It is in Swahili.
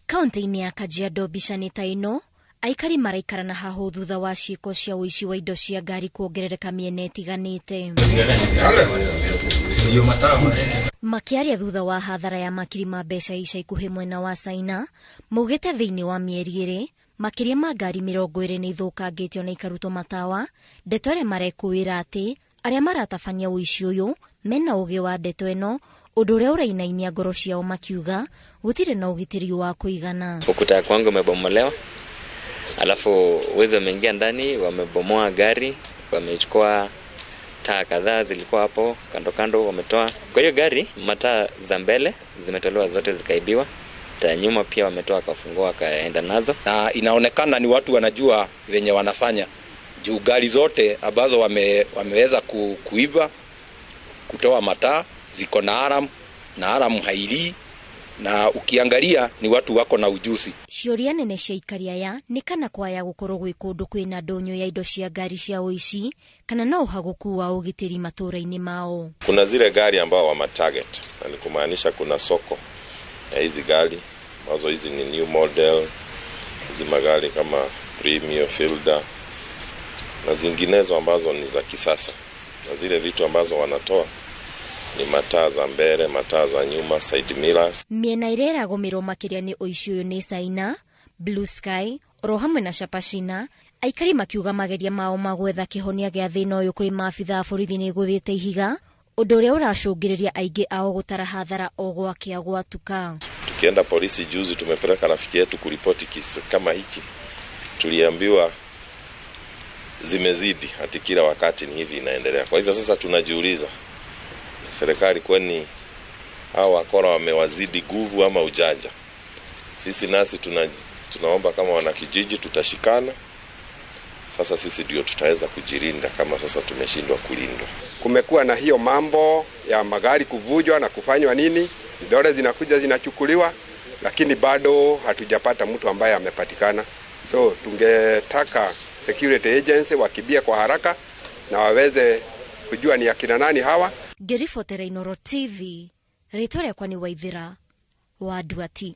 Kaunti-inĩ ya Kajiado mbica nĩ ta ĩno, aikari maraikara na hahũ thutha wa ciĩko cia ũici wa indo cia ngari kuongerereka mĩena ĩtiganĩte. Makĩaria thutha wa hathara ya makiri ma mbeca ica ikuhĩ mwena wa Caina, maugĩte thĩinĩ wa mĩeri ĩrĩ, makĩria ma ngari 20 nĩ ithũkangĩtio na ikarutwo matawa, ndeto ĩrĩa marekũĩra atĩ arĩa maratabania ũici ũyũ mena ũgĩ wa ndeto ĩno, ũndũ ũrĩa ũrainainia ngoro ciao makiuga gũtirĩ na ũgitĩri wa kũigana. Ukuta ya kwangu imebomolewa, alafu wezi wameingia ndani, wamebomoa gari, wamechukua taa kadhaa zilikuwa hapo kando kando, wametoa. Kwa hiyo gari mataa za mbele zimetolewa zote zikaibiwa, taa nyuma pia wametoa wakafungua wakaenda nazo. Na inaonekana ni watu wanajua venye wanafanya, juu gari zote ambazo wameweza kuiba kutoa mataa ziko na alarm, na alarm hailii, na ukiangalia ni watu wako na ujuzi. Ciũria nene cia aikari aya nĩ kana kwaya gũkorwo gwĩ kũndũ kwĩna ndũnyũ ya indo cia ngari cia ũici kana no ũhagũku wa ũgitĩri matũũra-inĩ mao. Kuna zile gari ambao wama target, na ni kumaanisha kuna soko ya hizi gari ambazo hizi ni new model, hizi magari kama Premio, Fielder na zinginezo ambazo ni za kisasa, na zile vitu ambazo wanatoa ni mataa za mbele, mataa za nyuma, side mirrors. Mĩena ĩrĩa ĩragũmĩrwo makĩria nĩ ũici ũyũ nĩ Caina, Blue Sky oro hamwe na Chapashina, aikari makiuga mageria mao ma gwetha kĩhonia gĩa thĩna ũyũ kũrĩ maabitha a borithi nĩ gũthĩte ihiga, ũndũ ũrĩa ũracũngĩrĩria aingĩ ao gũtara hathara o gwakĩa gwatuka. Tukienda polisi juzi, tumepeleka rafiki yetu kuripoti kisa kama hichi, tuliambiwa zimezidi, ati kila wakati ni hivi inaendelea. Kwa hivyo sasa tunajiuliza, serikali kwani hao wakora wamewazidi nguvu ama ujanja? Sisi nasi tunaomba kama wanakijiji tutashikana. Sasa sisi ndio tutaweza kujilinda kama sasa tumeshindwa kulindwa. Kumekuwa na hiyo mambo ya magari kuvujwa na kufanywa nini, vidole zinakuja zinachukuliwa, lakini bado hatujapata mtu ambaye amepatikana. So tungetaka security agency wakibia kwa haraka na waweze kujua ni akina nani hawa. Ngĩribotera Inooro TV, rĩtwa rĩakwa nĩ Waithĩra wa Nduati.